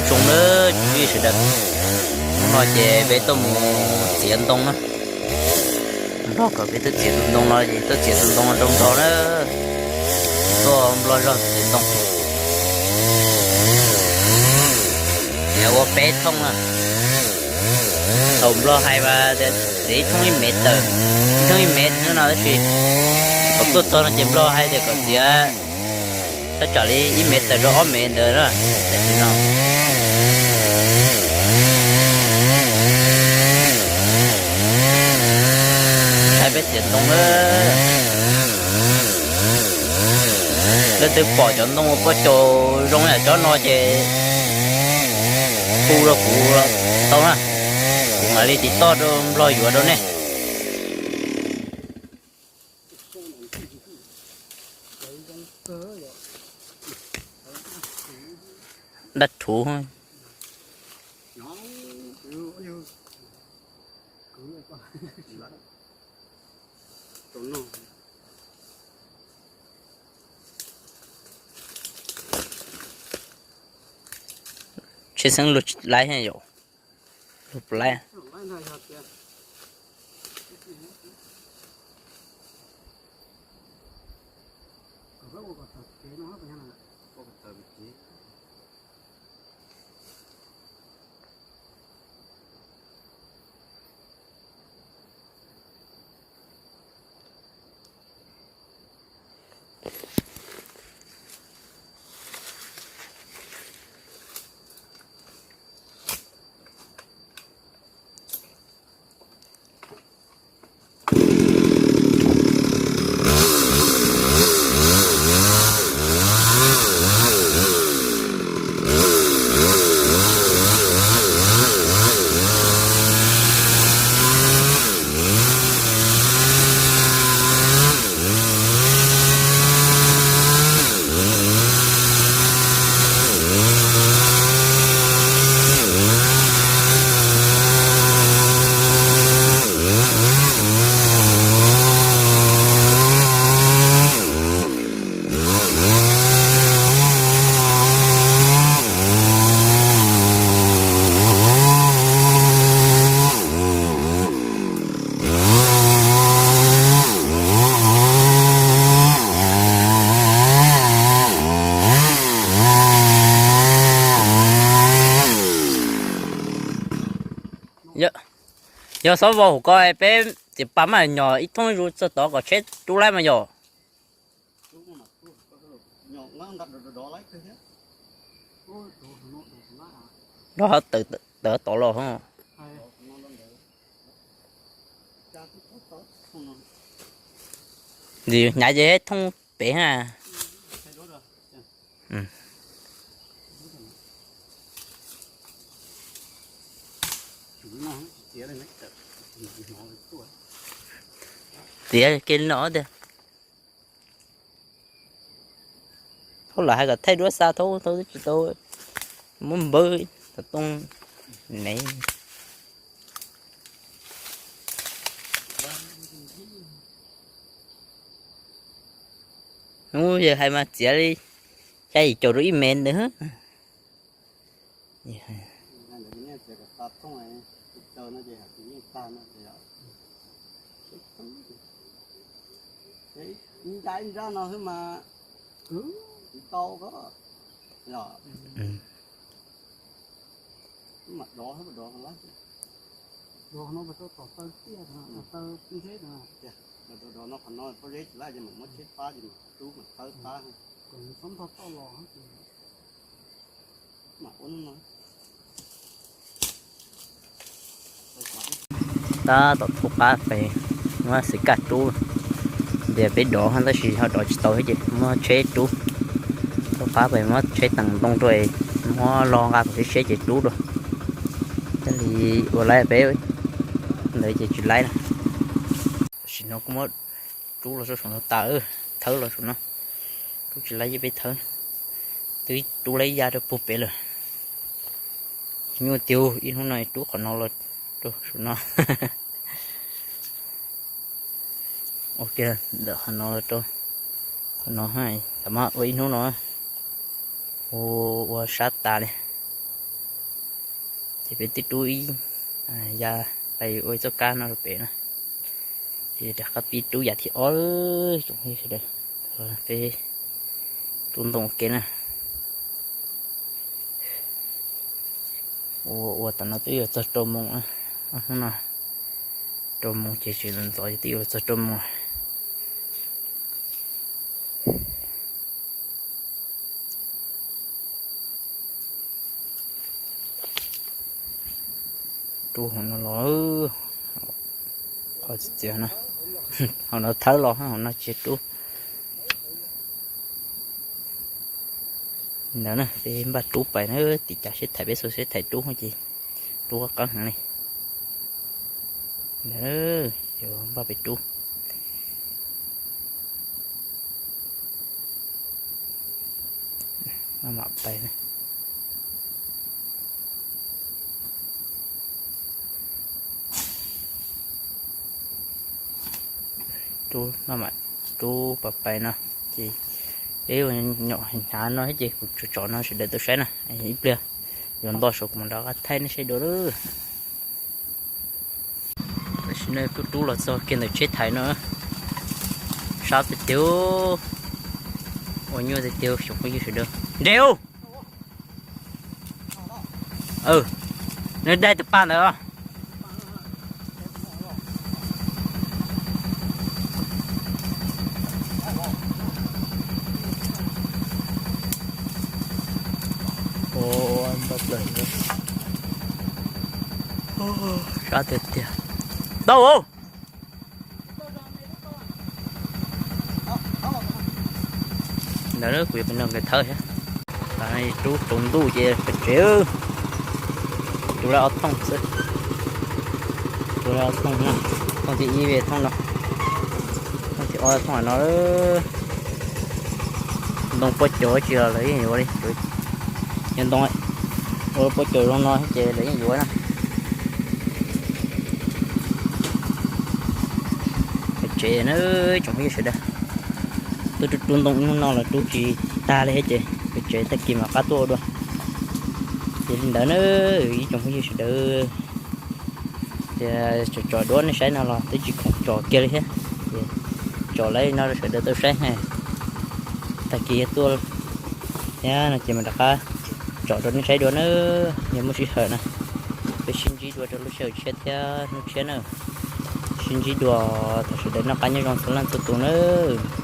Zoo nawb tsoom sawv daws, hnub no ces peb tuaj mus txiav ntoo na. Nplog kom peb tuaj txiav tus ntoo no ces tuaj txiav tus ntoo no rau nplog na. Tuaj nplog zog txiav ntoo. Ua peb thooj na. Thaum nplog hais mas tias txiav ib thooj ib mev tawm, ib thooj ib mev xwb no tab sis thaum tuaj txog no ces nplog hais tias kom txiav tab tsam li ib mev tawm rau ob mev ntawd na. Tam sim no saib peb txiav ntoo na. Leej twg pom cov ntoo uas poj caus zoo yam tsob no ces hu rau kuv tau na, kuv mam li tiv toj rau nplog yuav rau nej. Dab rhuv. Tsheb xeeb luag laiv yom, luag puas laiv? Yog xob vau hauv ko peb txiav pas maj nyom ib thooj zuj txog tod kom tsheb rub laib mas yog. Rov tawm tod los. Hnyav ces thooj pem ha. Txiav kiag no tiag. Thaum lawv hais kom thaij duab xa thaub thaub twb tsis tau muab npawb xov tooj ne. Hnub yawg hais mas txiav li xya yim caum rau ib mev ntawd. Ib nrab ib nrab no xwb mas tsis tau ko. Yog mam dov, dov no mas rau tom taw tiaj, taw ntseb no. Dov no qhov no pob zeb tsis laj ces mam muab tsheb pab ces mam rub mam tawb pab. Kom nws txhob ntog toj los ces mam ua no. Tab tom thauj qab pem muab xwm kaj rub, ntias peb dov tab sis ho dov tsis tau thiab ces muab tsheb rub. Thauj qab pem muab tsheb teem ntoo rau, muab lo nqa kom siab siab ces rub dua. Thiaj li ua laib peb ntawd ces tsis laib na. Tam sim no kuj muab rub los rau saum no tas, thawb los saum no. Rub tsis laib ces peb thawb. Twb rub laib ya rau puag pem lawm. Nyuaj tiag, ib hnub no rub qhov no los rau saum no. Ua kiag ntawm qhov no los rau qhov no, tam mab ua ib hnub no, ua sab tas li. Ces peb twb rub ib yav pais ua txoj kab no rau pem na, ces rov qab pib rub yav thib ob tsoom phooj ywg sawv daws. Peb rub ntoo ua ke na. Ua ua tom no twb yuav txog rau moos, hnub no rau moos ces tseem ntxov ces twb yuav txog rau moos. Rub hauv no los, qhov txiv txiav no, hauv no thawb los hauv no tsis rub. Ntawd na peb npaj rub pais na, tim cas seb thaim peb xu seb thaim rub ces rub qab qab heev li. Ntawd yuav npaj pem rub. Maj mam pais. Rub maj mam rub pais pais no, ces peb nyom hnyav no thiab ces kuv tsom tsom no sawv daws tau saib na, ib pliag yuav nto saum kuv mam rov qab thaij nej saib dua lawm. Tam sim no kuj rub los txog kiag ntawm tsheb thaiv no, sab tiag tiag, ua nyuaj tiag tiag tsoom phooj ywg sawv daws. Nres ub! Nws daig tus paj ntawd. Sab tiag tiag. Tau. Ntawd kuv yuav pem no nkawd thawb thiab. Rub tsaus ntuj ces pem tsev. Rub lawm ob thooj xwb. Rub lawm ob thooj, thooj thib ib thooj no, thooj thib ob thooj no. Ntoo pob caus tsis los lawv yeej yuav li. Yog ntoo ua pob caus zoo no ces lawv yeej yuav na. Pem tsev na tsoom phooj ywg sawv daws. Tuaj rub rub ntoo ib hnub no los rub tsis tag li thiab ces pem tsev tag kis mam qab tuaj ua dua. Ces li ntawd na ib tsoom phooj ywg sawv daws, ces tsom tsom duab nej saib no los twb tsis khoom tsom kiag li thiab. Ces tsom lawm no rau sawv daws tau saib, tag kis yog tuaj thiab no ces mam rov qab tsom rau nej saib dua na. Yog muaj sij hawm na, peb sib ntsib dua rau lub sij hawm tshiab thiab hnub tshiab na. Sib ntsib dua, thov sawv daws noj qab nyob zoo txhua leej txhua tus nawb.